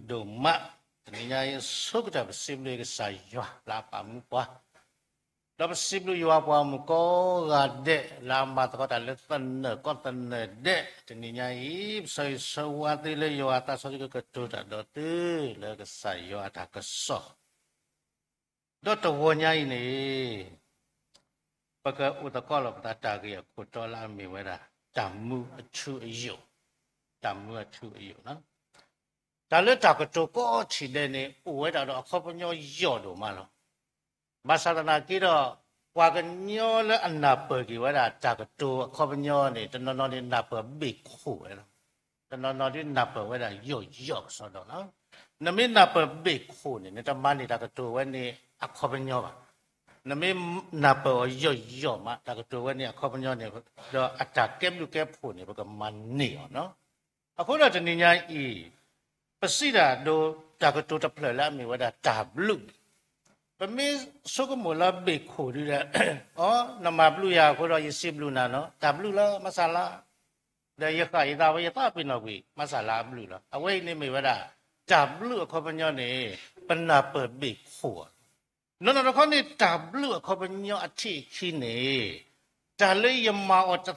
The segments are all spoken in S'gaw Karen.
ဒိၣ်မး, တနံၤညါအံၤ ဆိကတၢၢ်ပစံးဘျုးကစၢ်ယွၤလၢအပာ်မူပှၤ, ဒီးပစံးဘျုးယွၤပှၤမုၣ်ကိးဂၤဒဲး လၢအမၤသကိးတၢ်လၢသနၢၣ်ကီၢ်သနၢၣ်ဒဲး, တနံၤညါအံၤ ပဆၢဂ့ၤဆၢဝါသုလၢယွၤအသးစီဆှံကကတိၤတၢ်ဒီးသု လၢကစၢ်ယွၤအတၢ်ကစီၣ် ဒီးတဂီၤညါအံၤန့ၣ် ပကအိၣ်သကိးလီၤပသးတၢ်ဂ့ၢ်အခိၣ်တီလၢအမ့ၢ်ဝဲဒၣ် တၢ်မူအထူအယိာ်, တၢ်မူအထူအယိာ်လီၤ. တၢ်လၢတၢ်ကတိၤကိးထံၣ်ဒဲးန့ၣ် အိၣ်ဝဲဒၣ်ဒီးအခီပညီယိာ်ဒိၣ်မးလီၤ. ဘၣ်ဆၣ်သနာ်က့ဒီး ပှၤကညီလၢအနၢ်ပၢၢ်က့ၤဝဲဒၣ်တၢ်ကတိၤအခီပညီန့ၣ် တနီၤနီၤန့ၣ်နၢ်ပၢၢ်ဘ့ၣ်ခိၣ်ဝဲလီၤ. တနီၤနီၤဒ်နၢ်ပၢၢ်ဝဲဒၣ်ယိာ်ယိာ်ကစီဒီလီၤ. နမ့ၢ်နၢ်ပၢၢ်ဘ့ၣ်ခိၣ်န့ၣ် နတမၤန့ၢ်တၢ်ကတိၤဝဲန့ၣ်အခီပညီဘၣ်. နမ့ၢ်နၢ်ပၢၢ်အီၤယိာ်ယိာ်မး တၢ်ကတိၤဝဲန့ၣ်အခီပညီန့ၣ် ဒီးအတၢ်ကဲဘျုးကဲဖှိၣ်န့ၣ် ပကမၤန့ၢ်အီၤလီၤ. အဃိဒီးတနံၤညါအံၤ ပစံးတၢ်ဒီးတၢ်ကတိၤတဖျၢၣ်လၢအမ့ၢ်ဝဲဒၣ်တၢ်ဘျုး, ပမ့ၢ်ဆိကမိၣ်လၢဘ့ၣ်ခိၣ်ဒုဒီး အီ နမၤဘျုးယၤအဃိဒီးယစံးဘျုးနၤနီၤ, တၢ်ဘျုးလီၤ မၤစၢၤလၢ ဒီးယဃၣ်ယသးဝဲယသးပ့ၤနီၣ်ကွံာ် မၤစၢၤလၢအဘျုးလီၤ. အဝဲအံၤန့ၣ်မ့ၢ်ဝဲဒၣ် တၢ်ဘျုးအခီပညီန့ၣ် ပနၢ်ပၢၢ်ဘ့ၣ်ခိၣ်အီၤလီၤ. နီၢ်နီၢ်တခီန့ၣ် တၢ်ဘျုးအခီပညီအထံၣ်အခံန့ၣ် တၢ်လၢယမၤအီၤတသ့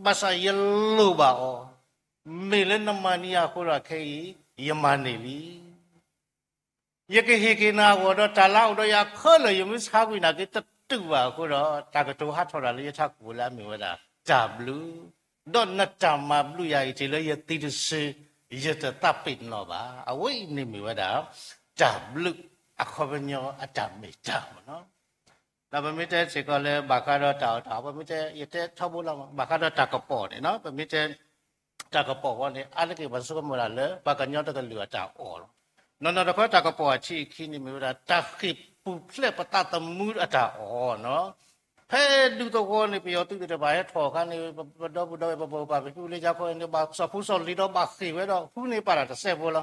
ဘၣ်ဆၣ်ယလိၣ်ဘၣ်အီၤ, မ့ၢ်လၢနမၤန့ၢ်ယၤအဃိဒီးခဲအံၤ ယမၤန့ၢ်လံ. ယကဟ့ၣ်က့ၤနၤအဂီၢ်ဒီးတၢ်လၢအအိၣ်ဒီးယၤခဲလၢာ် ယမ့ၢ်ဆါကွံာ်နာ်က့တတုာ်ဘၣ်အဃိဒီး တၢ်ကတိၤဟးထီၣ်တၢ်လၢယထးခိၣ်လၢအမ့ၢ်ဝဲဒၣ် တၢ်ဘျုး, ဒီးနတၢ်မၤဘျုးယၤအံၤ တုၤလၢယသံတစု ယတသးပ့ၤနီၣ်ဘၣ်. အဝဲအံၤန့ၣ်မ့ၢ်ဝဲဒၣ် တၢ်ဘျုးအခီပညီအတၢ်မ့ၢ်တၢ်မ့ၢ်နီၤ. ဒီးပမ့ၢ်တဲစ့ၢ်ကီးလၢဘၣ်ဃးဒီးတၢ်အီၣ်တၢ်အီ ပမ့ၢ်တဲ ယတဲထီဘိလီၤ ဘၣ်ဃးဒီးတၢ်ကပီၤန့ၣ်နီၤ, ပမ့ၢ်တဲ တၢ်ကပီၤအဂီၢ်န့ၣ် အါတက့ၢ်ပှၤဆိကမိၣ်ဒၣ်လၢ ပှၤကညီတကလုာ်အတၢ်အီၣ်လီၤ. နီၢ်နီၢ်တခီတၢ်ကပီၤအထံၣ်အခံန့ၣ်မ့ၢ်ဝဲဒၣ် တၢ်ဃ့ၢ်ပူၤဖျဲးပသးသမူအတၢ်အီၣ်နီၤ. ဖဲဒူသဝီန့ၣ် ပယီၤသုးသ့ၣ်တဖၣ်ဟဲထီၣ်အခါန့ၣ် ပဒီပုၢ်ဒီဝဲၢ်ပပှၤပဟံၣ်ဖိလၢကၠါခီန့ၣ် ဘၣ်စီၤဖူစီၤလံၤဒီးဘၣ်ဃ့ၢ်ဝဲဒီး ဟူန့ၢ်ပာ်တၢ်တစဲးဖိလီၤ.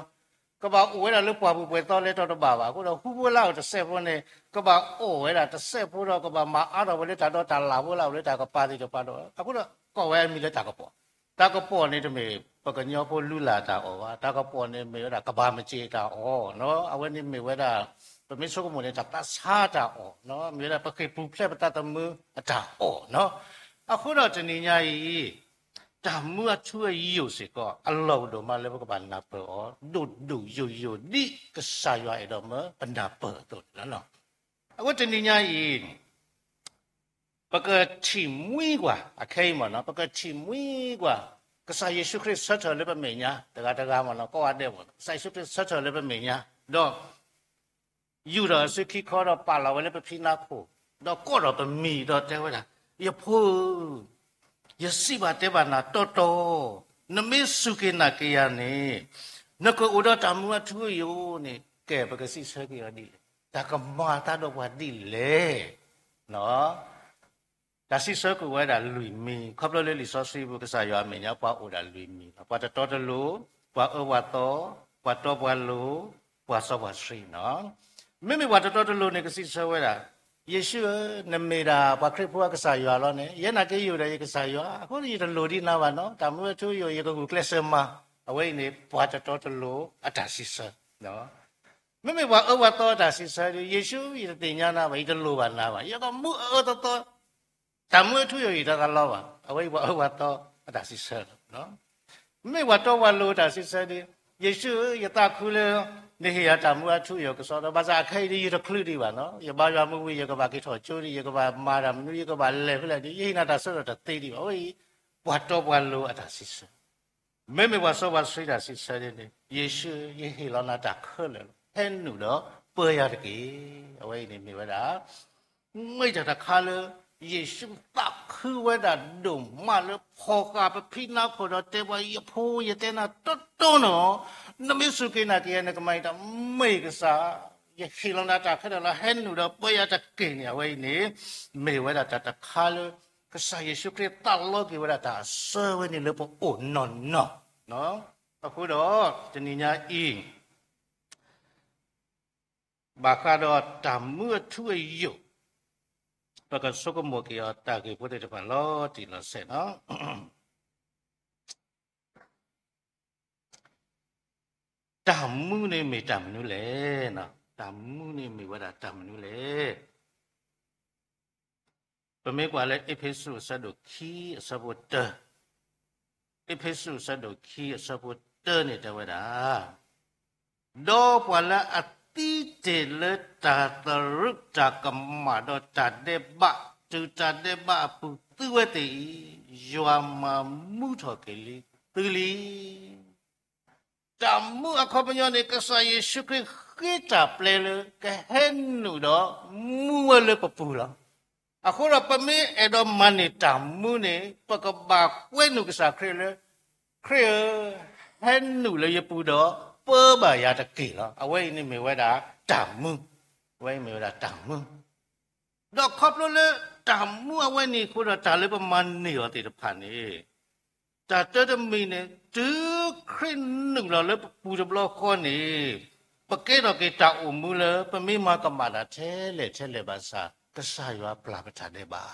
ကဘၣ်အိၣ်ဝဲဒၣ်လၢပှၢ်ပူၤပှဲၤသီလဲၤထီၣ်တဘၣ်ဘၣ်. အဃိဒီး ဟူဖိလၢအအိၣ်တစဲးဖိန့ၣ် ကဘၣ်အိၣ်ဝဲဒၣ်တစဲးဖိဒီး ကဘၣ်မၤအါထီၣ်ဝဲလၢတၢ်ဒီတၢ်လၣ်ဖိလၢအအိၣ်လၢတၢ်ကပၤသ့ၣ်တဖၣ်ဒီး အဃိဒီး ကိးဝဲအမံၤလၢတၢ်ကပီၤ. တၢ်ကပီၤန့ၣ်တမ့ၢ် ပှၤကညီဖိလုၢ်လၢ်တၢ်အီၣ်ဘၣ်. တၢ်ကပီၤန့ၣ်မ့ၢ်ဝဲဒၣ် ကဘၣ်မ့ၢ်စ့ၣ်တၢ်အီၣ်နီၤ. အဝဲန့ၣ်မ့ၢ်ဝဲဒၣ် ပမ့ၢ်ဆိကမိၣ်န့ၣ် တၢ်သးဆါတၢ်အီၣ်နီၤ. မ့ၢ်ဝဲဒၣ် ပဃ့ၢ်ပူၤဖျဲးပသးသမူအတၢ်အီၣ်နီၤ. အဃိဒီးတနံၤညါအံၤ တၢ်မူအထူအယိာ်စ့ၢ်ကီး အလီၢ်အိၣ်ဒိၣ်မးလၢပကဘၣ်နၢ်ပၢၢ်အီၤ ဒိၣ်ဒိၣ်ယိာ်ယိာ် ဒ်ကစၢ်ယွၤအဲၣ်ဒိးမၢပနၢ်ပၢၢ်အသိးန့ၣ်လီၤ. အဃိတနံၤညါအံၤ ပကထံၣ်မှံကွၢ် အခဲအံၤမ့ၢ်နီၤ, ပကထံၣ်မှံကွၢ် ကစၢ်ယ့ၣ်ၡူးခရံာ်ဆၢထၢၣ်လၢပမဲာ်ညါ တဂၤတဂၤမ့ၢ်နီၤ, ကိးဂၤဒဲးမ့ၢ်နီၤ, ကစၢ်ယ့ၣ်ၡူးခရံာ်ဆၢထၢၣ်လၢပမဲာ်ညါ ဒီး ယူၢ်ဒီးအစုခံခီဒီးပာ်လီၤဝဲလၢပဖံနါခိၣ်, ဒီးကိးထီၣ်ပမံၤဒီးတဲဝဲဒၣ်, ယဖိဧၢ, ယစံးဘၣ်တဲဘၣ်နၤတီတီ, နမ့ၢ်စူၢ်က့ၤနာ်က့ၤယၤန့ၣ် နကအိၣ်ဒီးတၢ်မူအထူအယိာ်န့ၣ် ကဲ ပကစံးဆၢက့ၤအီၤဒ်လဲၣ်, တၢ်ကမၤအသးဒီးပှၤဒ်လဲၣ်. တၢ်စံးဆၢက့ၤဝဲဒၣ်လွံၢ်မံၤ, ခီဖျိလၢလံာ်စီဆှံပူၤ ကစၢ်ယွၤအမဲာ်ညါ ပှၤအိၣ်ဒၣ်လွံၢ်မံၤလီၤ. ပှၤတတီတလိၤ, ပှၤအၢပှၤသီ, ပှၤတီပှၤလိၤ, ပှၤစီပှၤဆှံနီၤ. မ့မ့ၢ်ပှၤတတီတလိၤန့ၣ် ကစံးဆၢဝဲဒၣ်, ယ့ၣ်ၡူးဧၢ, နမ့ၢ်ဒၣ်ပှၤခရံာ်ဖိအကစၢ်ယွၤလီၤန့ၣ်, ယဲနာ်က့ယအိၣ်ဒီးယကစၢ်ယွၤ, အဃိယတလိၣ်ဒံးနၤဘၣ်နီၤ, တၢ်မူအထူအယိာ် ယကဂုာ်ကျဲးစၢးမၤ, အဝဲအံၤန့ၣ် ပှၤတတီတလိၤအတၢ်စံးဆၢ မ့မ့ၢ်ပှၤအၢပှၤသီအတၢ်စံးဆၢဒီး, ယ့ၣ်ၡူး ယတသ့ၣ်ညါနၤဘၣ်, ယတလိၣ်ဘၣ်နၤဘၣ်, ယကမူအအၢသီသီ, တၢ်မူအထူအယိာ် ယတသးလီဘၣ်, အဝဲအံၤပှၤအၢပှၤသီအတၢ်စံးဆၢလီၤ. မ့မ့ၢ်ပှၤတီပှၤလိၤအတၢ်စံးဆၢဒီး, ယ့ၣ်ၡူးဧၢ, ယသးခုလၢ နဟ့ၣ်ယၤတၢ်မူအထူအယိာ်ကစီဒီ, ဘၣ်ဆၣ်အခဲအံၤဒီး ယတချုးဒံးဘၣ်နီၤ, ယဘါယွၤမ့ၢ်ဝံၤ ယကဘၣ်က့ၤထီၣ်ကၠိဒံး, ယကဘၣ်မၤတၢ်မနုၤ, ယကဘၣ်လဲၤဖဲလဲၣ်ဒီး, ယဟ့ၣ်နၤတၢ်ဆၢထၢၣ်တသ့ဒံးဘၣ်, အဝဲအံၤ ပှၤတီပှၤလိၤအတၢ်စံးဆၢ မ့မ့ၢ်ပှၤစီပှၤဆှံတၢ်စံးဆၢန့ၣ်, ယ့ၣ်ၡူးဧၢ, ယဟ့ၣ်လီၤနၤတၢ်ခဲလၢာ်လီၤ, ဟဲနုာ်ဒီးပၢယၤတက့ၢ်. အဝဲအံၤန့ၣ်မ့ၢ်ဝဲဒၣ် မ့ၢ်တၢ်တခါလၢ ယ့ၣ်ၡူးသးခုဝဲဒၣ်ဒိၣ်မးလၢဖီၣ်ဃာ်ပဖံနါခိၣ်ဒီးတဲပှၤ, ယဖိဧၢ, ယတဲနၤတီတီနီၤ, နမ့ၢ်စူၢ်က့ၤနာ်က့ၤယၤ နကမၤယတၢ်, မ့ၢ်ကစၢ်, ယဟ့ၣ်လီၤနၤတၢ်ခဲလၢာ်လီၤ, ဟဲနုာ်ဒီးပၢယၤတက့ၢ်န့ၣ်, အဝဲအံၤန့ၣ် မ့ၢ်ဝဲဒၣ်တၢ်တခါလၢ ကစၢ်ယ့ၣ်ၡူးခရံာ်သးလီက့ၤဝဲဒၣ်တၢ်အစၢဝဲန့ၣ်လၢပအိၣ်နီၢ်နီၢ်. အဃိဒီး တနံၤညါအံၤ ဘၣ်ဃးဒီးတၢ်မူအထူအယိာ်, ပကဆိကမိၣ်က့ၤအီၤတၢ်ဂ့ၢ်ဖိသ့ၣ်တဖၣ်လီၤတံၢ်လီၤဆဲးနီၤ. တၢ်မူန့ၣ်မ့ၢ်တၢ်မနုၤလဲၣ်. တၢ်မူန့ၣ်မ့ၢ်ဝဲဒၣ်တၢ်မနုၤလဲၣ်. ပမ့ၢ်ကွၢ်လၢအ့းဖ့းစူးအဆၢဒိၣ်ခံအဆၢဖိတၢ, အ့းဖ့းစူးအဆၢဒိၣ်ခံအဆၢဖိတၢန့ၣ်တဲဝဲဒၣ်, ဒီးပှၤလၢအသံတ့ၢ်လၢတၢ်သရူးတၢ်ကမၣ်ဒီးတၢ်ဒဲးဘး, တုၤတၢ်ဒဲးဘးအပူၤသုဝဲသ့ၣ်အံၤ, ယွၤမၤမူထီၣ်က့ၤလံသုလံ. တၢ်မူအခီပညီန့ၣ် ကစၢ်ယ့ၣ်ၡူးခရံာ်ဃ့တၢ်ပျဲလၢကဟဲနုာ်ဒီးမူဝဲလၢပပူၤလီၤ. အဃိဒီးပမ့ၢ်အဲၣ်ဒိးမၤန့ၢ်တၢ်မူန့ၣ် ပကဘၣ်ကွဲနုာ်ကစၢ်ခရံာ်လၢ ခရံာ်ဧၢ, ဟဲနုာ်လၢယပူၤဒီးပၢဘၣ်ယၤတက့ၢ်လီၤ. အဝဲအံၤန့ၣ်မ့ၢ်ဝဲဒၣ်တၢ်မူ, အဝဲအံၤမ့ၢ်ဝဲဒၣ်တၢ်မူ ဒီးခီဖျိလၢတၢ်မူအဝဲန့ၣ်အဃိဒီး တၢ်လၢပမၤန့ၢ်အီၤသ့ၣ်တဖၣ်န့ၣ်, တၢ်တၢတမံၤန့ၣ် တုၤခရံာ်နုာ်လီၤလၢပပူၤတဘျီဃီန့ၣ်, ပကဲထီၣ်က့ၤတၢ်အိၣ်မူလၢပမ့ၢ်မၤကမၣ်တၢ်ထဲလဲၣ်ထဲလဲၣ်ဘၣ်ဆၣ် ကစၢ်ယွၤပျၢ်ပတၢ်ဒဲးဘး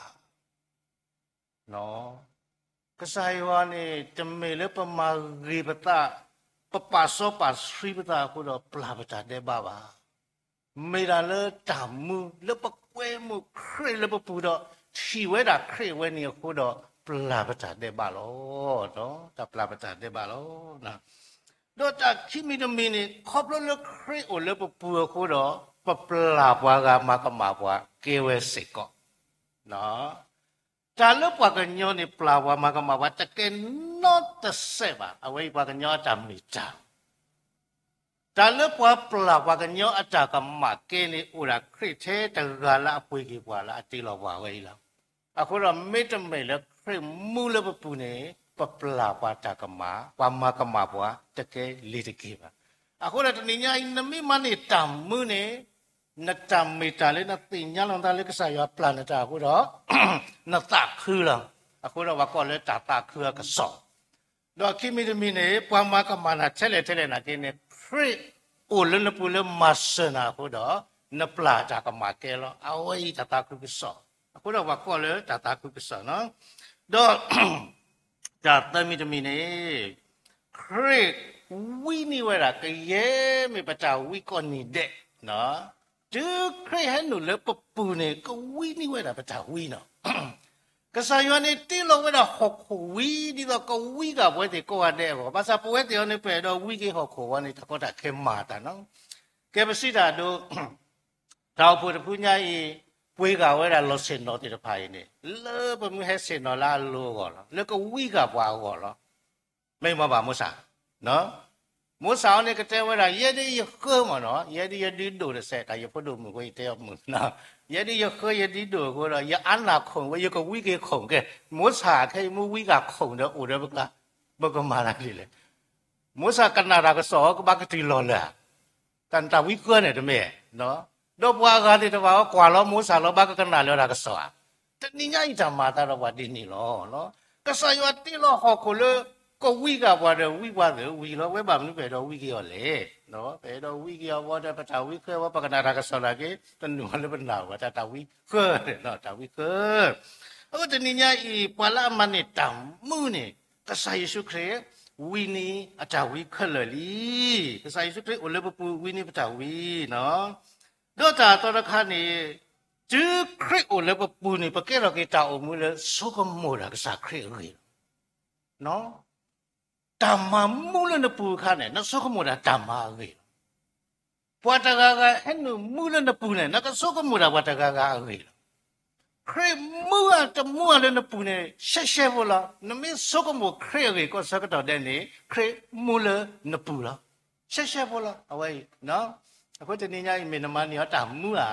ကစၢ်ယွၤန့ၣ် တမ့ၢ်လၢပမၤဂ့ၤပသး, ပပာ်စီပာ်ဆှံပသးအဃိဒီးပျၢ်ပတၢ်ဒဲးဘးဘၣ်. မ့ၢ်ဒၣ်လၢတၢ်မူလၢပကွဲမုာ်ခရံာ်လၢပပူၤဒီး ထံၣ်ဝဲဒၣ်ခရံာ်အဝဲန့ၣ်အဃိဒီး ပျၢ်ပတၢ်ဒဲးဘးလီၤ. တၢ်ပျၢ်ပတၢ်ဒဲးဘးလီၤ. ဒီးတၢ်ခံမံၤတမံၤန့ၣ် ခီဖျိလၢခရံာ်အိၣ်လၢပပူၤအဃိဒီး ပပျၢ်ပှၤဂၤမၤကမၣ်ပှၤကဲဝဲစ့ၢ်ကီး တၢ်လၢပှၤကညီန့ၣ် ပျၢ်ပှၤမၤကမၣ်ပှၤတကဲနီတစဲးဘၣ်. အဝဲအံၤပှၤကညီအတၢ်မ့ၢ်တၢ် တၢ်လၢပှၤပျၢ်ပှၤကညီအတၢ်ကမၣ်ကဲန့ၣ် အိၣ်ဒၣ်ခရံာ်ထဲတဂၤလၢအပှ့ၤက့ၤပှၤလၢအတ့လီၤပှၤဝဲအံၤလီၤ. အဃိဒီးမ့တမ့ၢ်လၢခရံာ်မူလၢပပူၤန့ၣ် ပပျၢ်ပှၤတၢ်ကမၣ်, ပှၤမၤကမၣ်ပှၤတကဲလံၤတက့ၢ်ဘၣ်. အဃိဒီးတနံၤညါအံၤ နမ့ၢ်မၤန့ၢ်တၢ်မူန့ၣ် နတၢ်မ့ၢ်တၢ်လၢနသ့ၣ်ညါလီၤနသးလၢကစၢ်ယွၤပျၢ်နတၢ်အဃိဒီး နသးခုလီၤ. အဃိဒီးပှၤကိးလၢတၢ်သးခုအကစီၣ် ဒီးခံမံၤတမံၤန့ၣ် ပှၤမၤကမၣ်နၤထဲလဲၣ်ထဲလဲၣ်နာ်က့န့ၣ် ခရံာ်အိၣ်လၢနပူၤလၢမၤစၢၤနၤအဃိဒီး နပျၢ်တၢ်ကမၣ်ကဲလီၤ. အဝဲအံၤတၢ်သးခုကစီၣ်, အဃိဒီးပှၤကိးလၢတၢ်သးခုကစီၣ်နီၤ. ဒီးတၢ်သၢမံၤတမံၤန့ၣ် ခရံာ်ဝံနံၤဝဲဒၣ် ကယဲၢ်မ့ၢ်ပတၢ်ဝံကိးနံၤဒဲး, တုၤခရံာ်ဟဲနုာ်လၢပပူၤန့ၣ် ကဝံနံၤဝဲဒၣ်ပတၢ်ဝံနီၤ. ကစၢ်ယွၤန့ၣ်တ့လီၤဝဲဒၣ်ဟီၣ်ခိၣ်ဝံ ဒ်သိးကဝံဂၤပဝဲသ့ၣ်ကိးဂၤဒဲးအဂီၢ်, ဘၣ်ဆၣ်ပဝဲသ့ၣ်အီၤန့ၣ် ပအဲၣ်ဒိးဝံက့ၤဟီၣ်ခိၣ်ဝဲန့ၣ် တၢ်ကီတၢ်ခဲမၤအသးနီၤ. ကဲပစံးတၢ်ဒိ တၢ်အိၣ်ဖှိၣ်တဖုညါအံၤ ပှ့ၤဂာ်ဝဲဒၣ်လီၢ်ဆ့ၣ်နီၤသ့ၣ်တဖၣ်အံၤန့ၣ် လၢပမ့ၢ်ဟဲဆ့ၣ်နီၤလၢအလိၤအဂီၢ်လီၤ, လၢကဝံဂၤပှၤအဂီၢ်လီၤ. မ့ၢ်မ့ၢ်ဘၣ်မိၣ်ဆၣ်, မိၣ်ဆၣ်အီၤန့ၣ်ကတဲဝဲဒၣ် ယဲဒ်ယဃၢမ့ၢ်နီၤ, ယဲဒ်ယဒုဒိၣ်တစဲး တၢ်ယဖိဒိၣ်မုၣ်ဖိယတဲအီၤမုၣ်, ယဲဒ်ယဃၢယဒုဒိၣ်အဃိဒီး ယအါနၢ်ခိၣ်ဝဲ ယကဝံက့ၤခိၣ်ကဲ, မိၣ်ဆၣ်ခဲအံၤမ့ၢ်ဝံဂၤခိၣ်ဒီးအိၣ်ဒီးပကျါ, ပကမၤတၢ်ဒ်လဲၣ်. မိၣ်ဆၣ်ကနၣ်တၢ်ကစီၣ်အီၤ ကဘၣ်ကတုၤလီၤလၢ်ဧါ, တၢ်နတၢ်ဝံဃၢန့ၣ်တမ့ၢ်, ဒီးပှၤအဂၤသ့ၣ်တဖၣ်အီၤကွၢ်လီၤမိၣ်ဆၣ်လီၤ ဘၣ်ကကနၣ်လၢတၢ်ကစီၣ်ဧါ. တနံၤညါအံၤတၢ်မၤအသးဒီးပှၤဒ်န့ၣ်လီၤ. ကစၢ်ယွၤတ့လီၤဟီၣ်ခိၣ်လၢ ကဝံဂၤပှၤဒီးဝံပှၤသ့ၣ်ဝံလီၤ, ဝဲဘၣ်မနုၤပအဲၣ်ဒိးဝံက့ၤအီၤလဲၣ်. ပအဲၣ်ဒိးဝံက့ၤအီၤဝဲဒီး ပတၢ်ဝံဃၢဝဲ ပကနၣ်တၢ်ကစီၣ်နာ်က့ တနုာ်ဝဲလၢပနၢ်ဝဲ တၢ်တၢ်ဝံဃၢ, တၢ်ဝံဃၢ. အဃိတနံၤညါအံၤ ပှၤလၢအမၤန့ၢ်တၢ်မူန့ၣ် ကစၢ်ယ့ၣ်ၡူးခရံာ် ဝံနံၤအတၢ်ဝံခဲလၢာ်လံ. ကစၢ်ယ့ၣ်ၡူးခရံာ်အိၣ်လၢပပူၤ ဝံနံၤပတၢ်ဝံနီၤ. ဒီးတၢ်အသီတခါန့ၣ် တုၤခရံာ်အိၣ်လၢပပူၤန့ၣ် ပကဲထီၣ်က့ၤတၢ်အိၣ်မူလၢဆိကမိၣ်တၢ်ကစၢ်ခရံာ်အဂ့ၢ်လီၤ. တၢ်မၤမူလၢနပူၤအခါန့ၣ် နဆိကမိၣ်တၢ်တၢ်မၤအဂ့ၢ်လီၤ. ပှၤတဂၤဂၤဟဲနုာ်မူလၢနပူၤန့ၣ် နကဆိကမိၣ်တၢ်ပှၤတဂၤဂၤအဂ့ၢ်လီၤ. ခရံာ်မူဧါတမူဧါလၢနပူၤန့ၣ် ရှဲရှဲဖိလီၤ. နမ့ၢ်ဆိကမိၣ်ခရံာ်အဂ့ၢ်ကိးဆၢကတီၢ်ဒဲးန့ၣ် ခရံာ်မူလၢနပူၤလီၤ. ရှဲရှဲဖိလီၤ အဝဲအံၤ. အဃိတနံၤညါအံၤ မ့ၢ်နမၤန့ၢ်အီၤတၢ်မူဧါ,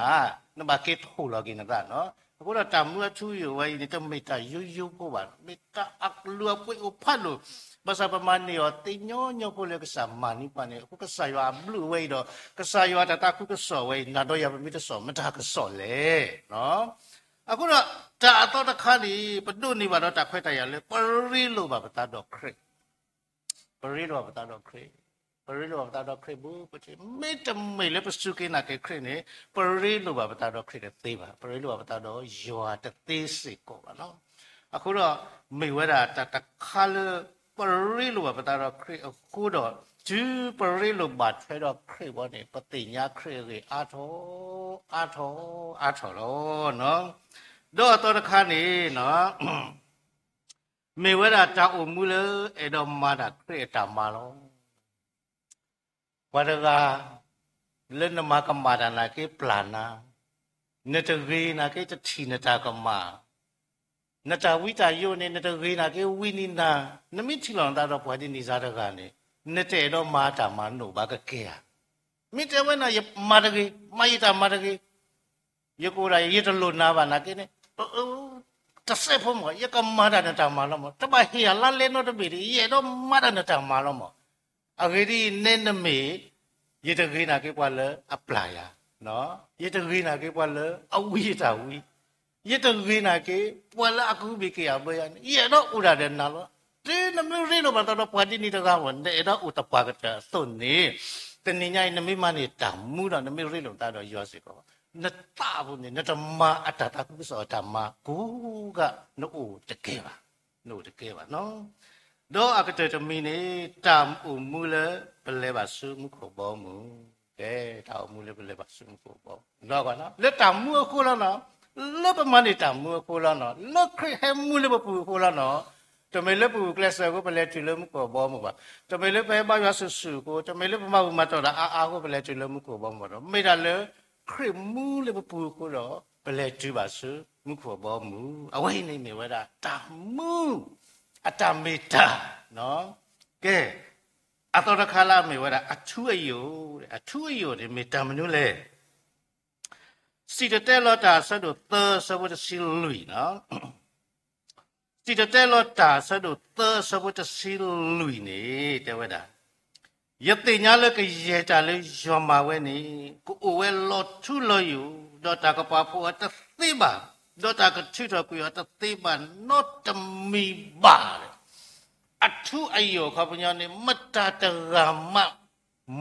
နဘၣ်က့ၤထိၣ်လီၤက့ၤနသးနီၤ. အဃိဒီးတၢ်မူအထူအယိာ်ဝဲအံၤန့ၣ် တမ့ၢ်တၢ်ယိယိဖိဘၣ်, မ့ၢ်တၢ်အကလုၢ်အပှ့ၤအိၣ်ဖးဒိၣ်, ဘၣ်ဆၣ်ပမၤန့ၢ်အီၤသ့ညီညီဖိလၢကစၢ်မၤန့ၢ်ပှၤန့ၣ် အဃိကစၢ်ယွၤအဘျုးဝဲအံၤဒီး ကစၢ်ယွၤတၢ်သးခုကစီၣ်ဝဲအံၤ နၤဒီးယၤပမ့ၢ်တစိာ်မတၤကစီၣ်လဲၣ်. အဃိဒီးတၢ်အသီတခါန့ၣ် ပဒိးန့ၢ်ဘၣ်ဒီးတၢ်ခွဲးတၢ်ယာ်လၢ ပရ့လိာ်ဘၣ်ပသးဒီးခရံာ် ပရ့လိာ်ဘၣ်ပသးဒီးခရံာ်, ပရ့လိာ်ဘၣ်ပသးဒီးခရံာ်ဘူး, မ့တမ့ၢ်လၢပစူၢ်က့ၤနာ်က့ၤခရံာ်န့ၣ် ပရ့လိာ်ဘၣ်ပသးဒီးခရံာ်တသ့ဘၣ်, ပရ့လိာ်ဘၣ်ပသးဒီးယွၤတသ့စ့ၢ်ကီးဘၣ်နီၤ. အဃိဒီး မ့ၢ်ဝဲဒၣ်တၢ်တခါလၢ ပရ့လိာ်ဘၣ်ပသးဒီးခရံာ်အဃိဒီး တုၤပရ့လိာ်ဘၣ်ထွဲဒီးခရံာ်အဂီၢ်န့ၣ် ပသ့ၣ်ညါခရံာ်အဂ့ၢ်အါထီၣ်, အါထီၣ်, အါထီၣ်လီၤ. ဒီးအသီတခါန့ၣ် မ့ၢ်ဝဲဒၣ်တၢ်အိၣ်မူလၢအဲၣ်ဒိးမၤတၢ်ခရံာ်အတၢ်မၤလီၤ. ပှၤတဂၤ လၢနမၤကမၣ်တၢ်နာ်က့ပျၢ်နၤ, နတဂ့ၤနာ်က့တထံၣ်နတၢ်ကမၣ်, နတၢ်ဝံတၢ်ယိာ်န့ၣ် နတဂ့ၤနာ်က့ဝံနံၤနၤ, နမ့ၢ်ထံၣ်လိာ်နသးဒီးပှၤဒ်န့ၣ်စ့ၢ်တဂၤန့ၣ် နတအဲၣ်ဒိးမၤတၢ်မၤနအိၣ်ဘၣ်ကကဲဧါ. မ့ၢ်တဲဝဲန့ၣ် ယမၤတဂ့ၤ, မၤယတၢ်မၤတဂ့ၤ ယကအိၣ်ဒၣ် ယတလိၣ်နၤဘၣ်နာ်က့န့ၣ် တစဲးဖိမး ယကမၤတၢ်နတၢ်မၤလီၤမး, တဘၣ်ဟ့ၣ်ယၤလါလဲနီတဘ့ၣ်ဒီး ယအဲၣ်ဒိးမၤတၢ်နတၢ်မၤလီၤမး. အဂ့ၢ်ဒ်အံၤ, နဲနမ့ၢ် ယတဂ့ၤနာ်က့ပှၤလၢအပျၢ်ယၤ, ယတဂ့ၤနာ်က့ပှၤလၢအဝံယတၢ်ဝံ, ယတဂ့ၤနာ်က့ ပှၤလၢအကဟုဘ့ၣ်က့ၤအဘၢယၤန့ၣ် ယအဲၣ်ဒိးအိၣ်ဒၣ်ဒီးနၤလီၤ. တုၤနမ့ၢ်ရ့လိာ်ဘၣ်သးဒီးပှၤဒ်န့ၣ်တဂၤမး နအဲၣ်ဒိးအိၣ်သပှၢ်ကတၢၢ်အသိးန့ၣ်, တနံၤညါအံၤ နမ့ၢ်မၤန့ၢ်တၢ်မူဒီး နမ့ၢ်ရ့လိာ်သးဒီးယွၤစ့ၢ်ကီး နသးပူၤန့ၣ် နတမၤအတၢ်သးခုကစီၣ်အတၢ်မၤကိးဂၤ နအိၣ်တကဲဘၣ်, နအိၣ်တကဲဘၣ်နီၤ. ဒီးအကတၢၢ်တမံၤန့ၣ် တၢ်အိၣ်မူလၢပလဲၤဘၣ်ဆူမူခိၣ်ဘီမုၢ်, ကဲ တၢ်အိၣ်မူလၢပလဲၤဘၣ်ဆူမူခိၣ်ဘီမုၢ်, လၢတၢ်မူအဃိလီၤနီၤ, လၢပမၤန့ၢ်တၢ်မူအဃိလီၤနီၤ, လၢခရံာ်ဟဲမူလၢပပူၤအဃိလီၤနီၤ. တမ့ၢ်လၢပဂုာ်ကျဲးစၢးအဃိ ပလဲၤတုၤလၢမူခိၣ်ဘီမုၢ်ဘၣ်, တမ့ၢ်လၢပဟဲဘါယွၤဆူၣ်ဆူၣ်အဃိ, တမ့ၢ်လၢပမၤဘူၣ်မၤတီၢ်တၢ်အါအါအဃိ ပလဲၤတုၤလၢမူခိၣ်ဘီမုၢ်ဘၣ်ဒီး မ့ၢ်ဒၣ်လၢ ခရံာ်မူလၢပပူၤအဃိဒီး ပလဲၤတုၤဘၣ်ဆူမူခိၣ်ဘီမုၢ်. အဝဲအံၤန့ၣ်မ့ၢ်ဝဲဒၣ်တၢ်မူ အတၢ်မ့ၢ်တၢ်, ကဲ အသီတခါလၢအမ့ၢ်ဝဲဒၣ်အထူအယိာ်, အထူအယိာ်န့ၣ်မ့ၢ်တၢ်မနုၤလဲၣ်. စံၣ်တဲၤတဲလီၤတၢ်အဆၢဒိၣ်သၢအဆၢဖိတဆံလွံၢ်နီၤ, စံၣ်တဲၤတဲလီၤတၢ်အဆၢဒိၣ်သၢအဆၢဖိတဆံလွံၢ်န့ၣ် တဲဝဲဒၣ်, ယသ့ၣ်ညါလၢကယဲၢ်တၢ်လၢယွၤမၤဝဲန့ၣ် ကအိၣ်ဝဲလီၤထူလီၤယိာ်, ဒီးတၢ်ကပာ်ဖှိၣ်အီၤတသ့ဘၣ်, ဒီးတၢ်ကထုးထီၣ်ကွံာ်အီၤတသ့ဘၣ်နီတမံၤဘၣ်. အထူအယိာ်အခီပညီန့ၣ် မတၤတဂၤမး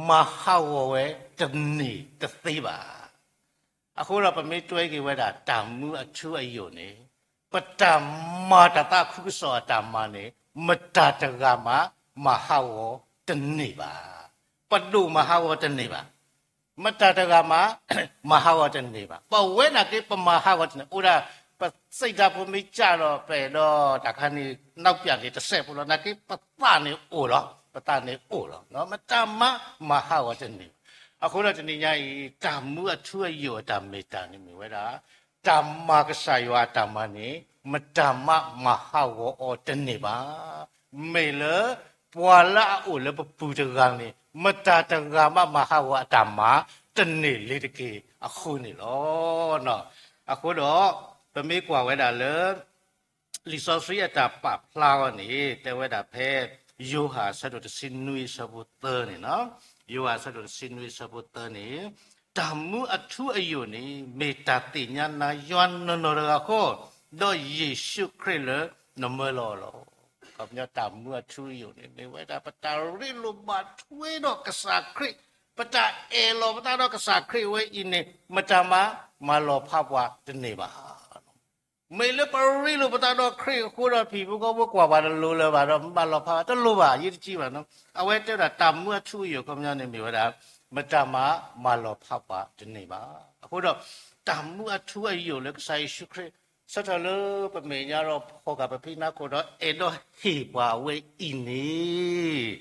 မၤဟးဂီၤဝဲတန့ၢ်တသ့ဘၣ်. အဃိဒီးပမ့ၢ်တွဲက့ၤဝဲဒၣ်တၢ်မူအထူအယိာ်န့ၣ်, ပတၢ်မၤတၢ်သးခုကစီၣ်အတၢ်မၤန့ၣ် မတၤတဂၤမး မၤဟးဂီၤတန့ၢ်ဘၣ်. ပဒိၣ်မၤဟးဂီၤတန့ၢ်ဘၣ်. မတၤတဂၤမး မၤဟးဂီၤတန့ၢ်ဘၣ်. ပဝဲနာ်က့ပမၤဟးဂီၤတန့ၢ်, အိၣ်ဒၣ် ပစံးတၢ်ဖိမ့ၢ်ကၢ်ဒီး ပအဲၣ်ဒိးတၢ်ခါန့ၣ် နောက်ပြန်န့ၣ် တစဲးဖိလီၤ. နာ်က့ပသးန့ၣ်အိၣ်လီၤ, ပသးန့ၣ်အိၣ်လီၤ. မတၤမး မၤဟးဂီၤတန့ၢ်ဘၣ်. အဃိဒီးတနံၤညါအံၤ တၢ်မူအထူအယိာ်အတၢ်မ့ၢ်တၢ်န့ၣ်မ့ၢ်ဝဲဒၣ် တၢ်မၤကစၢ်ယွၤအတၢ်မၤန့ၣ် မတၤမး မၤဟးဂီၤအီၤတန့ၢ်ဘၣ်. မ့ၢ်လၢ ပှၤလၢအအိၣ်လၢပပူၤတဂၤန့ၣ် မတၤတဂၤမး မၤဟးဂီၤအတၢ်မၤတန့ၢ်လၢၤတက့ၢ်အဃိန့ၣ်လီၤ. အဃိဒီး ပမ့ၢ်ကွၢ်ဝဲဒၣ်လၢ လံာ်စီဆှံအတၢ်ပာ်ဖျါအီၤန့ၣ် တဲဝဲဒၣ်ဖဲ ယိၤဟၣ်အဆၢဒိၣ်တဆံနွံအဆၢဖိသၢန့ၣ်လီၤ. ယိၤဟၣ်အဆၢဒိၣ်တဆံနွံအဆၢဖိသၢန့ၣ်, တၢ်မူအထူအယိာ်န့ၣ် မ့ၢ်တၢ်သ့ၣ်ညါနၤယွၤနီၢ်နီၢ်တဂၤဃီ, ဒီးယ့ၣ်ၡူးခရံာ်လၢနမၢလီၤအီၤလီၤ. အခီပညီတၢ်မူအထူအယိာ်န့ၣ် မ့ၢ်ဝဲဒၣ်ပတၢ်ရ့လိာ်ဘၣ်ထွဲဒီးကစၢ်ခရံာ်, ပတၢ်အဲၣ်လီၤပသးဒီးကစၢ်ခရံာ်ဝဲအံၤန့ၣ် မတၤမး မၤလီၤဖးပှၤတန့ၢ်ဘၣ်. မ့ၢ်လၢပရ့လိာ်ပသးဒီးခရံာ်အဃိဒီး ဖံဖိကီၢ်ဖိကွၢ်ပှၤတလိၤလၢၤဘၣ်ဒီး မၤလီၤဖးတလိၤဘၣ်, ယတကံဘၣ်နီၤ. အဝဲတဲဒၣ်တၢ်မူအထူအယိာ်အခီပညီန့ၣ်မ့ၢ်ဝဲဒၣ် မတၤမး မၤလီၤဖးပှၤတန့ၢ်ဘၣ်. အဃိဒီး တၢ်မူအထူအယိာ်လၢကစၢ်ယ့ၣ်ၡူးခရံာ် ဆၢထၢၣ်လၢပမဲာ်ညါဒီးဖီၣ်ဃာ်ပဖံနါခိၣ်ဒီး အဲၣ်ဒိးဟ့ၣ်ပှၤအဝဲအံၤန့ၣ်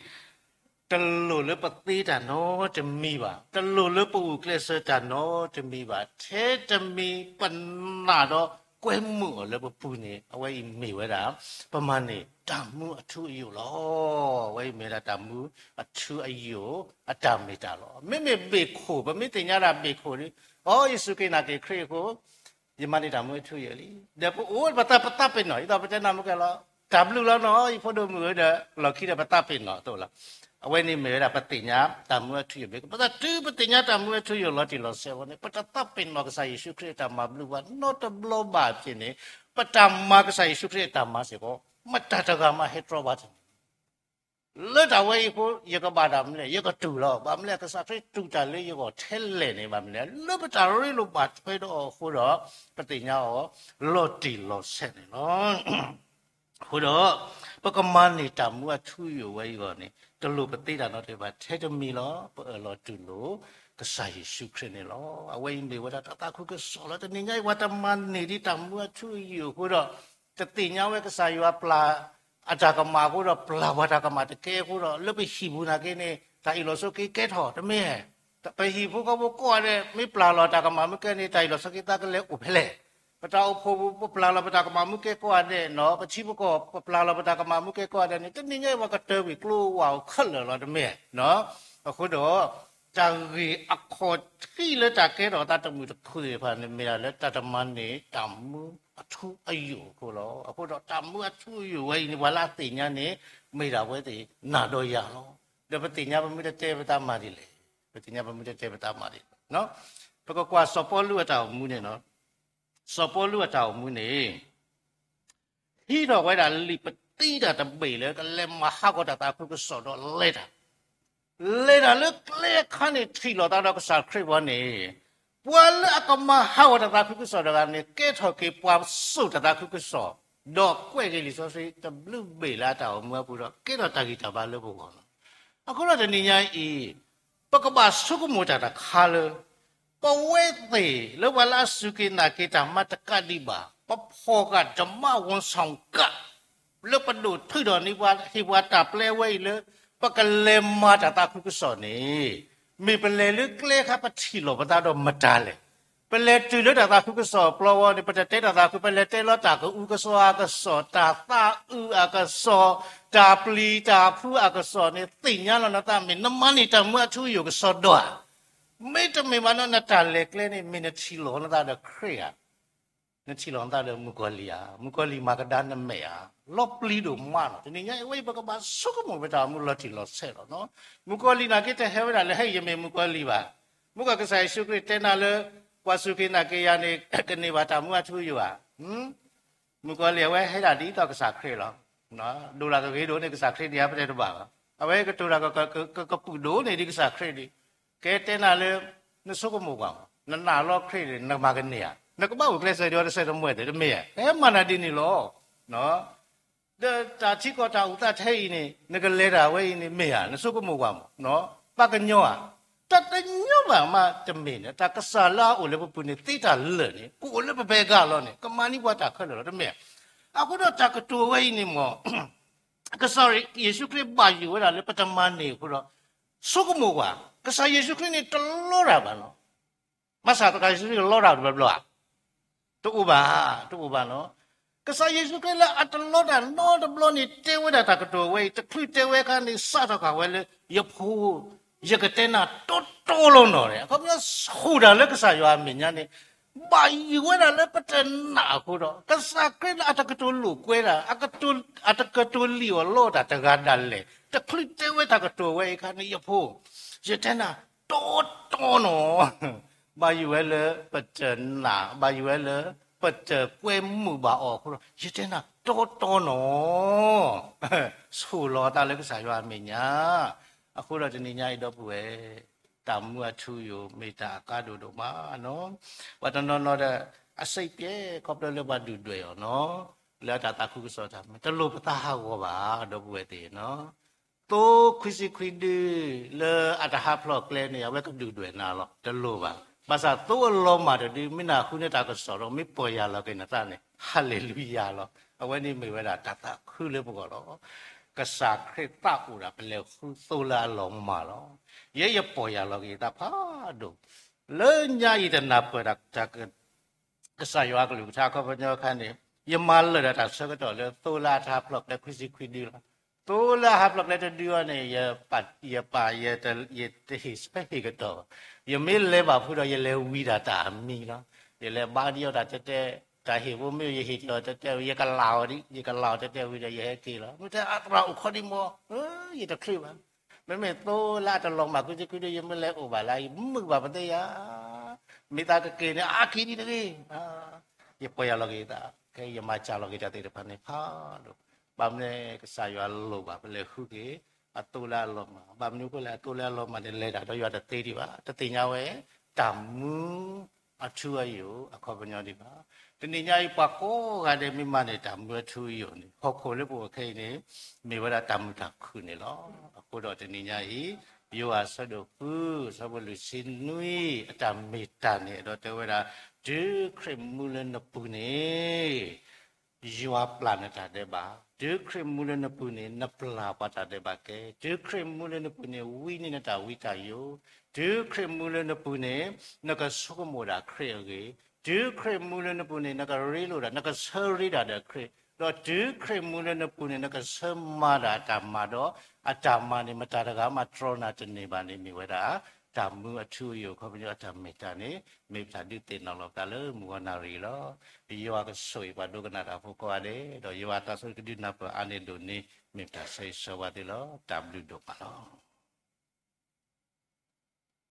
တလိၣ်လၢပသ့တၢ်နီတမံၤဘၣ်, တလိၣ်လၢပဂုာ်ကျဲးစၢးတၢ်နီတမံၤဘၣ်, ထဲတမံၤပနာ်ဒီးကွဲမုာ်အီၤလၢပပူၤန့ၣ် အဝဲအံၤမ့ၢ်ဝဲဒၣ် ပမၤန့ၢ်တၢ်မူအထူအယိာ်လီၤ. အဝဲအံၤမ့ၢ်ဝဲဒၣ်တၢ်မူအထူအယိာ်အတၢ်မ့ၢ်တၢ်လီၤ. မ့မ့ၢ်ဘ့ၣ်ခိၣ် ပမ့ၢ်သ့ၣ်ညါဒၣ်ဘ့ၣ်ခိၣ်ဒီး အိ ယစူၢ်က့ၤနာ်က့ၤခရံာ်အဃိ ယမၤန့ၢ်တၢ်မူအထူအယိာ်လံ. ဒီးပအိၣ်ပသးပသးပ့ၤနီၣ် ဒ်သိးပတဲနၢ်မူကဲလီၤ, တၢ်ဘျုးလီၤနီၤ ယဖိဒိၣ်မုၣ်ဧၢဒီး လီၢ်ခံဒီးပသးပ့ၤနီၣ်အသိးလီၤ. အဝဲန့ၣ်မ့ၢ်ဝဲဒၣ်ပသ့ၣ်ညါတၢ်မူအထူအယိာ်, မ့ၢ်ပသးတုၤပသ့ၣ်ညါတၢ်မူအထူအယိာ်လီၤတံၢ်လီၤဆဲးအဃိန့ၣ် ပတသးပ့ၤနီၣ်ကစၢ်ယ့ၣ်ၡူးခရံာ်အတၢ်မၤဘျုးပှၤနီတဘျီဘၣ်အဖြစ်န့ၣ် ပတၢ်မၤကစၢ်ယ့ၣ်ၡူးခရံာ်အတၢ်မၤစ့ၢ်ကီး မတၤတဂၤမးဟဲတြီဘၣ်တန့ၢ် လၢတၢ်ဝဲအံၤအဃိ ယကဘၣ်တၢ်မနုၤလဲၣ်, ယကတူၢ်လီၤ. ဘၣ်မနုၤလဲၣ်, ကစၢ်ခရံာ်တူၢ်တၢ်လၢယဂီၢ်ထဲလဲၣ်န့ၣ် ဘၣ်မနုၤလဲၣ်, လၢပတၢ်ရ့လိာ်ဘၣ်ထွဲဒီးအီၤအဃိဒီး ပသ့ၣ်ညါအီၤလီၤတံၢ်လီၤဆဲးန့ၣ်လီၤ. အဃိဒီး ပကမၤန့ၢ်တၢ်မူအထူအယိာ်ဝဲအံၤအဂီၢ်န့ၣ် တလိၣ်ပသ့တၢ်နီတမံၤဘၣ်, ထဲတမံၤလီၤ ပအၢၣ်လီၤတူၢ်လိာ် ကစၢ်ယ့ၣ်ၡူးခရံာ်န့ၣ်လီၤ. အဝဲအံၤမ့ၢ်ဝဲဒၣ်တၢ်သးခုကစီၣ်လီၤ. တနံၤညါအံၤ ပှၤတမၤန့ၢ်ဒံးတၢ်မူအထူအယိာ်အဃိဒီး တသ့ၣ်ညါဝဲကစၢ်ယွၤပျၢ်အတၢ်ကမၣ်အဃိဒီး ပျၢ်ပှၤတၢ်ကမၣ်တကဲအဃိဒီး လၢပဟံၣ်ပူၤနာ်က့န့ၣ် တၢ်အ့ၣ်လိာ်ဆိးက့ကဲထီၣ်တမ့ၢ်ဧါ. ပဟံၣ်ဖိဃီဖိကိးဂၤဒဲး မ့ၢ်ပျၢ်လီၤတၢ်ကမၣ်မုၢ်ကဲန့ၣ် တၢ်အ့ၣ်လိာ်ဆိးက့သးကလဲၤအိၣ်ဖဲလဲၣ်. ပတၢ်အိၣ်ဖှိၣ်ပူၤ ပပျၢ်လီၤပတၢ်ကမၣ်မုၢ်ကဲကိးဂၤဒဲးနီၤ, ပထံပကီၢ် ပပျၢ်လီၤပတၢ်ကမၣ်မုၢ်ကဲကိးဂၤဒဲးန့ၣ် တနံၤညါအံၤ ပှၤကတၢၢ်ကွံာ်ကျိဝာ်အိၣ်ခဲလၢာ်လီၤတမ့ၢ်ဧါ. အဃိဒီး တၢ်ဂ့ၢ်အခီၣ်ထံးလၢတၢ်ကဲထီၣ်သးတမုာ်တခုၣ်သ့ၣ်တဖၣ်န့ၣ် မ့ၢ်ဒၣ်လၢတၢ်တမၤန့ၢ်တၢ်မူအထူအယိာ်အဃိလီၤ. အဃိဒီးတၢ်မူအထူအယိာ်ဝဲအံၤန့ၣ် ပှၤလၢအသ့ၣ်ညါန့ၣ် မ့ၢ်ဒၣ်ဝဲသ့ၣ်နၤဒီးယၤလီၤ. ဒီးပသ့ၣ်ညါပမ့ၢ်တတဲပသးမၤဒ်လဲၣ်, ပသ့ၣ်ညါပမ့ၢ်တတဲပသးမၤဒ်လဲၣ်. ပကကွၢ်စီၤပီလူးအတၢ်အိၣ်မူန့ၣ်, စီၤပီလူးအတၢ်အိၣ်မူန့ၣ် ဟံးထီၣ်ဝဲဒၣ်လံာ်ပတံတၢ်တဘ့ၣ်လၢကလဲၤမၤဟးဂီၤတၢ်သးခုကစီၣ်ဒီးလဲၤတၢ်, လဲၤတၢ်လၢကျဲအခါန့ၣ် ထံၣ်လိာ်သးဒီးကစၢ်ခရံာ်ဘီန့ၣ်, ပှၤလၢအကမၤဟးဂီၤတၢ်သးခုကစီၣ်တဂၤန့ၣ် ကဲထီၣ်က့ၤပှၤစိာ်တၢ်သးခုကစီၣ်, ဒီးကွဲးက့ၤလံာ်စီဆှံတဘျုးဘ့ၣ်လၢအတၢ်အိၣ်မူအပူၤဒီး ကဲထီၣ်တၢ်ဂံၢ်တၢ်ဘါလၢပဂီၢ်လီၤ. အဃိဒီးတနံၤညါအံၤ ပကဘၣ်ဆိကမိၣ်တၢ်တခါလၢ ပဝဲသ့ၣ်လၢပှၤလၢအစူၢ်က့ၤနာ်က့ၤတၢ်မၤတကးဒံးဘၣ် ပဖီၣ်ဃာ်ဓမ္မဝန်ဆောင်ကဒ် လၢပဒိၣ်ထုးထီၣ်န့ၢ်ပှၤ ဟ့ၣ်ပှၤတၢ်ပျဲဝဲအံၤလၢ ပကလဲၤမၤတၢ်သးခုကစီၣ်န့ၣ်, မ့ၢ်ပလဲၤလၢကျဲခါ ပထံၣ်လိာ်ပသးဒီးမတၤလဲၣ်. ပလဲၤတုၤလၢတၢ်သးခုကစီၣ်အပျီဝဲန့ၣ် ပတတဲတၢ်သးခု, ပလဲၤတဲလီၤတၢ်ကအုကစီၣ်အကစီၣ်, တၢ်သးအုးအကစီၣ်, တၢ်ပျံၤတၢ်ဖုးအကစီၣ်န့ၣ် သ့ၣ်ညါလီၤနသး မ့ၢ်နမၤန့ၢ်တၢ်မူအထူအယိာ်ကစီဒီဧါ. မ့တမ့ၢ်ဘၣ်နီၤ နတၢ်လဲၤကျဲန့ၣ် မ့ၢ်နထံၣ်လိာ်နသးဒီးခရံာ်ဧါ, နထံၣ်လိာ်နသးဒီးမုၣ်ကီၤလံၢ်ဧါ, မုၣ်ကီၤလံၢ်မၤကဒါနမဲာ်ဧါ, လီၤပျံၤဒိၣ်မးနီၤ. တနံၤညါအံၤ ဝဲအံၤပကဘၣ်ဆိကမိၣ်ပတၢ်အိၣ်မူလီၤတံၢ်လီၤဆဲးလီၤနီၤ. မုၣ်ကီၤလံၢ်နာ်က့တဟဲဝဲဒၣ်လၢ ဟဲ ယမ့ၢ်မုၣ်ကီၤလံၢ်ဘၣ်. မုၢ်ကီၢ် ကစၢ်ယ့ၣ်ၡူးခရံာ်တဲနၤလၢ ပှၤစူၢ်က့ၤနာ်က့ၤယၤန့ၣ် ကန့ၢ်ဘၣ်တၢ်မူအထူအယိာ်ဧါ. မုၣ်ကီၤလံၢ်အဝဲဟဲဒၣ်ဒ်သိးကစၢ်ခရံာ်လီၤ. ဒိၣ်တၢ်ကဂ့ၤဒိၣ်န့ၢ်ကစၢ်ခရံာ်ဒံးဧါ ပတဲတဘၣ်ဘၣ်. အဝဲကတိၤတၢ်ကကပုာ်ဒိၣ်န့ၢ်ဒံးကစၢ်ခရံာ်ဒံး. ကဲတဲနၤလၢ နဆိကမိၣ်ကွၢ်မး, နနာ်လီၤခရံာ်န့ၣ် နမၤကန့ၢ်ဧါ. နကဘၣ်အိၣ်ကျဲးစၢးဒံးအီၤတစဲးတမှဲးဒီး တမ့ၢ်ဧါ. ကဟဲမၤနၤဒ်န့ၣ်လီၤ. ဒီးတၢ်ထံကီၢ်တၢ်အိၣ်သးထဲအံၤန့ၣ် နကလဲၤတၢ်ဝဲအံၤန့ၣ် မ့ၢ်ဧါ, နဆိကမိၣ်ကွၢ်မး, ပှၤကညီဧါ. တၢ်တညီဘၣ်မးတမ့ၢ်န့ၣ် တၢ်ကစၢ်လၢအအိၣ်လၢပပူၤန့ၣ် သ့တၢ်လၢာ်န့ၣ် ကအိၣ်လၢပဖဲအဂၤလီၤန့ၣ် ကမၤန့ၢ်ပှၤတၢ်ခဲလၢာ်လီၤ တမ့ၢ်ဧါ. အဃိဒီးတၢ်ကတိၤဝဲအံၤန့ၣ်မး ကစၢ်ယ့ၣ်ၡူးခရံာ်ဘၣ်ယိၣ်ဝဲဒၣ်လၢပတမၤန့ၢ်အဃိဒီး ဆိကမိၣ်ကွၢ်, ကစၢ်ယ့ၣ်ၡူးခရံာ်န့ၣ်တလီတၢ်ဘၣ်နီၤ. ဘၣ်ဆၣ်ကစၢ်ယ့ၣ်ၡူးခရံာ်လီတၢ်တဘျီဘျီဧါ. တအိၣ်ဘၣ်, တအိၣ်ဘၣ်နီၤ. ကစၢ်ယ့ၣ်ၡူးခရံာ်လၢအတလီတၢ်နီတဘျီန့ၣ် တဲဝဲဒၣ်တၢ်ကတိၤဝဲအံၤ တချုးတဲဝဲအခါန့ၣ် စးထီၣ်ဃာ်ဝဲလၢ ယဖိ, ယကတဲနၤတီတီလီၤနီၤန့ၣ် အခီပညီ ဟူးတၢ်လၢကစၢ်ယွၤအမဲာ်ညါန့ၣ် ဘၣ်ယိၣ်ဝဲဒၣ်လၢပတနာ်အဃိဒီး ကစၢ်ခရံာ်လၢအတကတိၤလိာ်ကွဲတၢ်, အတကတိၤလံၣ်အီၣ်လီအီၣ်တၢ်တဂၤဒၣ်လဲာ် တချုးတဲဝဲတၢ်ကတိၤဝဲအံၤအခါန့ၣ် ယဖိ, ယတဲနၤတီတီနီၤ, ဘၣ်ယိၣ်ဝဲလၢပတနာ်, ဘၣ်ယိၣ်ဝဲလၢပတကွဲမုာ်ဘၣ်အီၤအဃိဒီး ယတဲနၤတီတီနီၤ, ဆိၣ်လီၤအသးလၢကစၢ်ယွၤအမဲာ်ညါ. အဃိဒီးတနံၤညါအံၤဒီပုၢ်ဝဲၢ် တၢ်မူအထူအယိာ် မ့ၢ်တၢ်အကါဒိၣ်ဒိၣ်မးနီၤ. ပှၤတနီၤနီၤဒီး အစ့ၣ်ပျဲခီဖျိလၢပှၤဒုၣ်ဒွဲၣ်အီၤနီၤ. လၢအတၢ်သးခုကစီၣ်တၢ်မ့ၢ် တလိၣ်ပသးဟးဂီၤဘၣ် ဒီပုၢ်ဝဲၢ်သ့ၣ်နီၤ. သိခွံဆံခွံဒု လၢအတဟးဖျိးကျဲန့ၣ် အဝဲကဒုၣ်ဒွဲၣ်နၤလီၤ. တလိၣ်ဘၣ်. ဘၣ်ဆၣ်သိအလီၤမၢ်တဒု မ့ၢ်နဃုန့ၢ်တၢ်ကစီၣ်ဒီး မ့ၢ်ပီၢ်ယၢ်လီၤက့ၤနသးန့ၣ် ဟါလ့လူယၤလီၤ. အဝဲန့ၣ်မ့ၢ်ဝဲဒၣ်တၢ်သးခုလၢပဂီၢ်လီၤ. ကစၢ်ခရံာ်သးအိၣ်ဒၣ် ပလဲၤဃုသိလၢအလီၤမၢ်လီၤ. ယဲယပီၢ်ယၢ်လီၤက့ၤယသးဖးဒိၣ် လၢညါယတနၢ်ပၢၢ်တၢ် ကစၢ်ယွၤအကလုၢ်ကထါအခီပညီအခါန့ၣ် ယမၤလၢာ်ဒီးတၢ်ဆၢကတီၢ်လၢသိလၢအတဟးဖျိးကျဲခွံဆံခွံဒုလီၤ. သိလၢအဟးဖျိးကျဲတဒုအံၤန့ၣ် ယပာ် ယတဟ့ၣ်ဆၢဟ့ၣ်ကတီၢ်ဘၣ်. ယမ့ၢ်လဲၤဘၣ်ဖုဒီး ယလဲၤဝံတၢ်တၢ်အမံၤလီၤ. ယလဲၤဘါဒံးအီၣ်တၢ်တဲတဲ, တၢ်ဟ့ၣ်ဖိမ့ၢ်ယဟ့ၣ်က့ၤအီၤတဲတဲ, ယကလၢ်အီၤဒံး, ယကလၢ်အီၤတဲတဲဝံၤဒီး ယဟဲက့ၤလီၤ. မ့ၢ်တဲအသရၣ်အိၣ်ခိးဒံးမး, ယတချုးဘၣ်. မ့မ့ၢ်သိလၢအတလီၤမၢ်ခွံဆံခွံဒု ယမ့ၢ်လဲၤအိၣ်ဘၣ်လၢ ယမုာ်ဘၣ်ပသ့ယၤ, မ့ၢ်သးကက့ၤန့ၣ် အါက့ၤဒ်တဂ့ၤ. ယပီၢ်ယၢ်လီၤက့ၤယသး, ခဲအံၤယမၤစၢ်လီၤက့ၤတၢ်သ့ၣ်တဖၣ်န့ၣ်ဖးဒိၣ်. ဘၣ်မနုၤကစၢ်ယွၤလိၣ်ဘၣ် ပလဲၤဃုက့ၤ အသိလၢအလီၤမၢ်. ဘၣ်မနုၤအဃိလဲၣ် အသိလၢအလီၤမၢ်န့ၣ် လဲၤတၢ်ဒီးယွၤတသ့ဒံးဘၣ်. တသ့ၣ်ညါဝဲ တၢ်မူအထူအယိာ်အခီပညီဒံးဘၣ်. တနံၤညါအံၤ ပှၤကိးဂၤဒဲးမ့ၢ်မၤန့ၢ်တၢ်မူအထူအယိာ်န့ၣ် ဟီၣ်ခိၣ်လၢပအိၣ်ခဲအံၤန့ၣ် မ့ၢ်ဝဲဒၣ်တၢ်မုာ်တၢ်ခုၣ်န့ၣ်လီၤ. အဃိဒီးတနံၤညါအံၤ ယိၤဟၣ်အဆၢဒိၣ်ဃု အဆၢဖိလွံၢ်ဆံနွံ အတၢ်မ့ၢ်တၢ်န့ၣ် အဲၣ်ဒိးတဲဝဲဒၣ် တုၤခရံာ်မူလၢနပူၤန့ၣ် ယွၤပျၢ်နတၢ်ဒဲးဘး, တုၤခရံာ်မူလၢနပူၤန့ၣ် နပျၢ်ပှၤတၢ်ဒဲးဘးကဲ, တုၤခရံာ်မူလၢနပူၤန့ၣ် ဝံန့ၢ်နတၢ်ဝံတၢ်ယိာ်, တုၤခရံာ်မူလၢနပူၤန့ၣ် နကဆိကမိၣ်ဒၣ်ခရံာ်အဂ့ၢ်, တုၤခရံာ်မူလၢနပူၤန့ၣ် နကရ့လိာ်ဒၣ် နကဆၢရ့ဒၣ်ဒီးခရံာ်, ဒီးတုၤခရံာ်မူလၢနပူၤန့ၣ် နကဆၢမၤဒၣ်အတၢ်မၤဒီး အတၢ်မၤန့ၣ် မတၤတဂၤမးတြီနၤတန့ၢ်ဘၣ်န့ၣ် မ့ၢ်ဝဲဒၣ် တၢ်မူအထူအယိာ် ခီပညီအတၢ်မ့ၢ်တၢ်န့ၣ် မ့ၢ်ပတၢ်ဒုးသ့ၣ်နီၣ်လီၤပသးလၢမုၢ်ဂီၤနၣ်ရံၣ်လီၤ. ယွၤကဆိၣ်ဂ့ၤပှၤဒိကနၣ်တၢ်ဖိကိးဂၤဒဲး, ဒီးယွၤအသးစီဆှံကဒုးနၢ်ပၢၢ်အါန့ၢ်ဒိၣ်န့ၢ် မ့ၢ်ပတၢ်ဆၢဂ့ၤဆၢဝါသုလီၤ. တၢ်ဘျုးဒိၣ်မးလီၤ.